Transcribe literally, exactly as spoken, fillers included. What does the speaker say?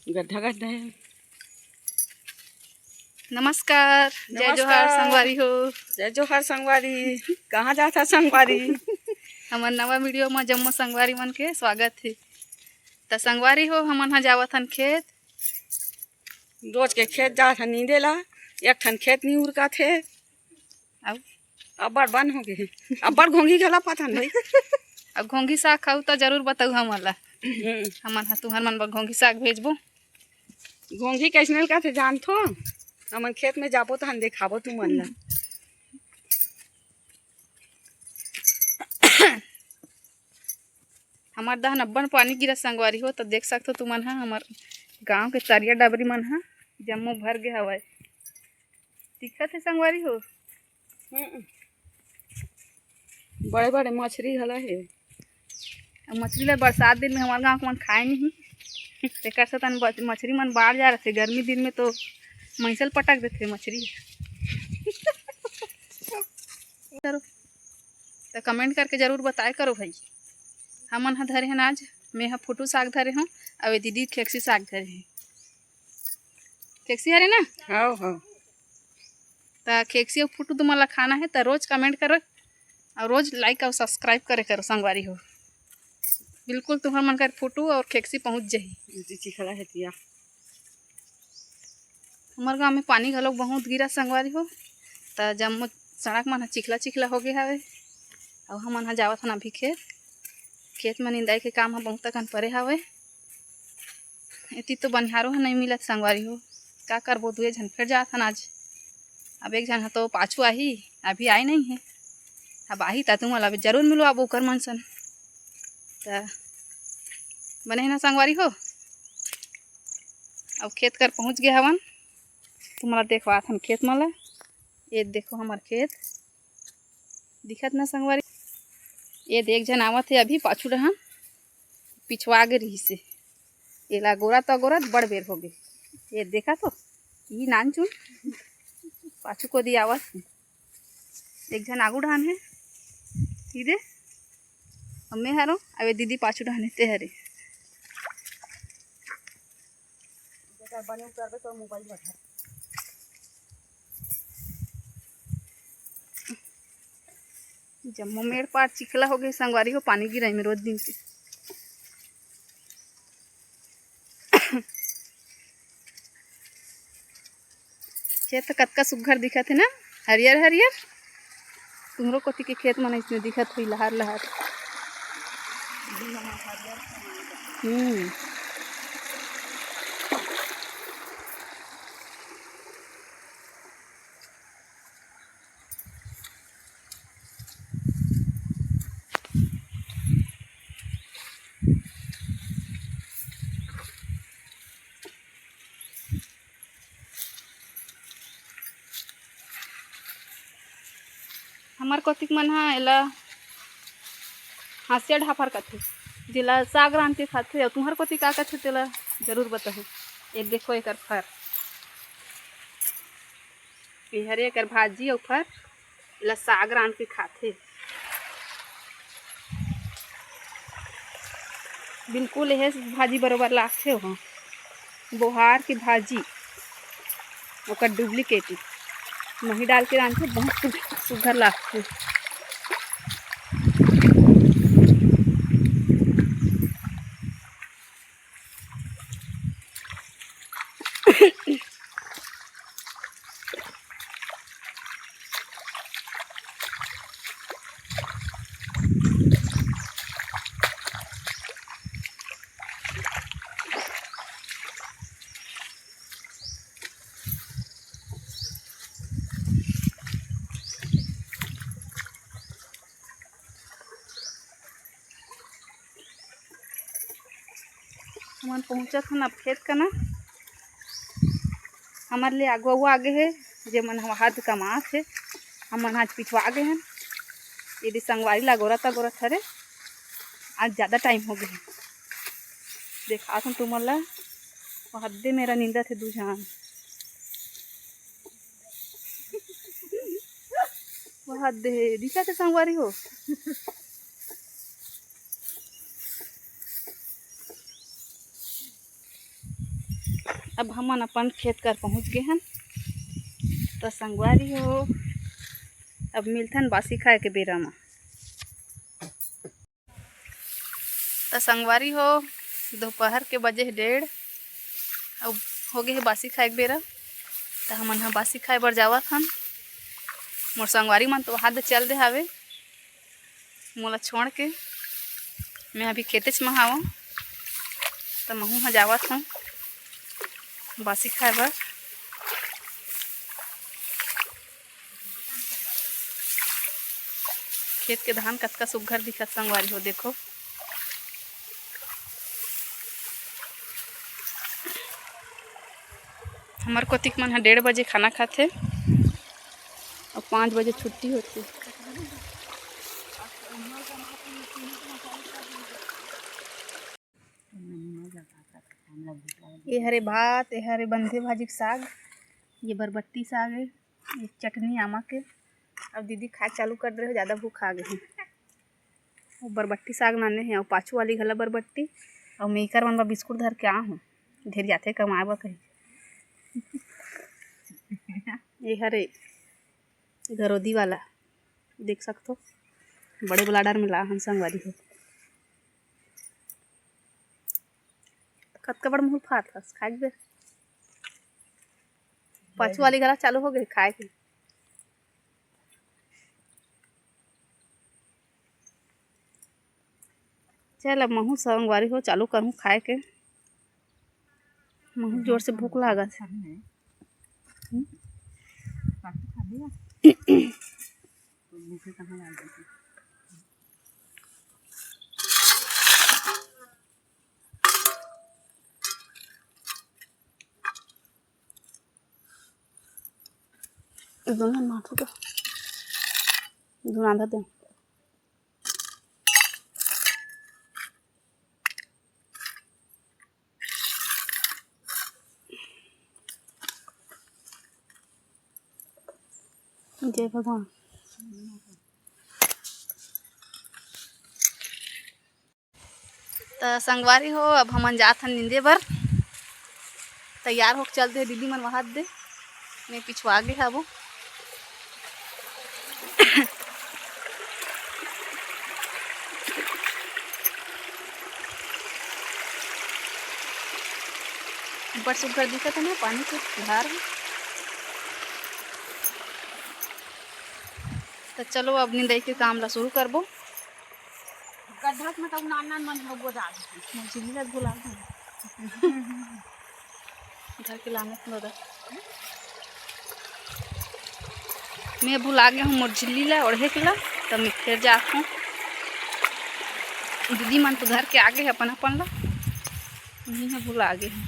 गड्ढा गड्ढा है। नमस्कार, जय जोहार नमस्कार। संगवारी हो। जय जोहार संगवारी। कहाँ जात हा संगवारी? हमर नवा वीडियो म जम्मो संगवारी मन के स्वागत हे। त संगवारी हो, हमन ह जावत हन खेत। रोज के खेत जात हन नींदे ला, एक ठन खेत नी उरकत हे। अउ? अब्बड़ बन हो गे, अब्बड़ घोंघी घला पाथन भाई। अब घोंघी साग खाऊ त जरूर बताऊ हमन ला। हम्म। हमन ह तुहर मन बर घोंघी साग भेजबो। घोंघी कइसने कथे जानथो? हमन खेत में जाबो त हम देखाबो तुमन ला। हमर दहन अब्बड़ पानी गिरत संगवारी हो, त देख सकथो तुमन ह, हमर गांव के तरिया डबरी मन ह जम्मो भर गे हवय। दिखत हे संगवारी हो? हम्म। बड़े बड़े मछरी घला हे। अब मछरी ला बरसात दिन में हमर गांव के मन खाए नहीं, तेकर से तन बच-, मछरी मन बाढ़ जा रथे। गर्मी दिन में तो मइसल पटक देथे मछरी। करो। त कमेंट करके जरूर बताए करो भाई। हमन ह धरे हन आज, मैं ह फुटू साग धरे हूँ, अउ ये दीदी खेकसी साग धरे हे। खेकसी हरे ना? हाँ, हाँ। त खेकसी अउ फुटू तुमन ला खाना हे त रोज कमेंट करो, अउ रोज लाइक अउ सब्सक्राइब करे करो संगवारी हो। बिल्कुल तुहर मन कर फुटू अउ खेकसी पहुँच जाही। जी, चिखला हे तिया। हमर गांव में पानी घलोक बहुत गिरा संगवारी हो, त जम्मो सड़क मन ह चिखला चिखला हो गे हवे। अउ हमन ह जावत हन अभी खेत, खेत में निंदाई के काम ह बहुत अकन परे हवे। एती तो बनिहारो ह नइ मिलत संगवारी हो, का करबो, दुए झन फेर जात हन आज। अब एक झन ह तो पाछू आही, अभी आए नइ हे। अब आही त तुमन ला जरूर मिलवाबो ओकर मन सन। त बने हे ना संगवारी हो, अब खेत कर पहुँच गे हवन, तुमन ला देखवात हन खेत मन ला। ये देखो हमर खेत दिखत ना संगवारी, ये देख झन आवत हे अभी पाछू डहन, पिछवा गे रिहिस हे। एला गोरत अगोरत बड़ बेर हो गे। ये देखा तो, ई नानचुन पाछू कोती आवत हे। एक झन आगू डहन हे, सीधे। अउ मैं हरो, अउ ये दीदी पाछू डहन हे, ते हरे। जम्मो मेड़ पार चिखला हो गे संगवारी हो, पानी गिराई में रोज दिन के। खेत कतका सुग्घर दिखत हे ना, हरियर हरियर। तुमरो कोती के खेत मन अइसने दिखत होही लहर लहर। हम्म। हमर कोतिक मन ह एला हँसिया ढाफर कथे, जेला साग रांध के खाथे। अउ तुंहर कोती का कथे, तेला जरूर बताहू। ये देखो एकर फर, ये हरे एकर भाजी अउ फर, एला साग रांध के खाथे। बिल्कुल एहे भाजी बरोबर लागथे ओहा। बोहार के भाजी, ओकर डुप्लीकेट मही डाल के रांधथे, बहुत सुघ-, सुघर लागथे। हमन पहुंचत हन अब खेत कना। हमर ले आगू आगू आगे हे, जेमन ह हाथ कमात हे, हमन आज पिछवा गे हन। ये दे संगवारी ला गोरत गोरत हरे, आज ज्यादा टाइम हो गे हे। देखात हन तुमन ला, वो हद्दे मेरा निंदत हे दू झन। वो हद्दे हे, दिखत हे संगवारी हो। अब हमन अपन खेत कर पहुँच गे हन। त संगवारी हो, अब मिलथन बासी खाए के बेरा म। त संगवारी हो, दोपहर के बजे हे डेढ़, अब हो गे हे बासी खाए के बेरा। त हमन ह बासी खाए बर जावत हन। मोर संगवारी मन तो हाथ चल दे हावे मोला छोड़ के। मैं अभी खेतेच म हावं, त महूँ ह जावत हूँ बासी खाए बर। खेत के धान कतका सुग्घर दिखत संगवारी हो, देखो। हमर कोतिक मन ह डेढ़ बजे खाना खाथे अउ पाँच बजे छुट्टी होथे। ये हरे भात, ये हरे बंधे भाजी के साग, ये बरबट्टी साग है, ये चटनी आमा के। अब दीदी खाए चालू कर दे रहे, ज़्यादा भूख आ गए हैं। वो बरबट्टी साग लाने हैं, और पाछू वाली घला बरबट्टी, और मेकर मन बर बिस्कुट धर के आ हूँ, ढेर जाते कमाए बर कहीं। ये हरे गरौदी वाला, देख सकथो, बड़े बलाडर में ला हन संगवारी हो। कतका बड़ मुहूँ फात हस, खाए के बेर। पाछू वाली घला चालू हो गई खाए के। चल, अब महूँ संगवारी हो चालू करहूँ खाए के। महूँ जोर से भूख लागत हे। हम्म? दोनों माथू का दोनों आधा दे। जय भगवान। त संगवारी हो, अब हमन जात हन निंदे बर। तैयार होके चलते हैं, दीदी मन वहाद दे, मैं पिछुआ गे हबो। बड़ सुग्घर दिखत है ना पानी के धार ह। त चलो, अब निंदई के काम ला शुरू करबो। गड्ढा में तो नान नान मन हो गोदा। मोर झिल्ली ला भुला गे। घर के लाने के दादा। मैं भुला गे हूँ मोर झिल्ली ला ओढ़े के ला, तब मैं फिर जात हूँ। दीदी मन तो घर के आगे है अपन अपन ला, मैं ह भुला गे हूँ।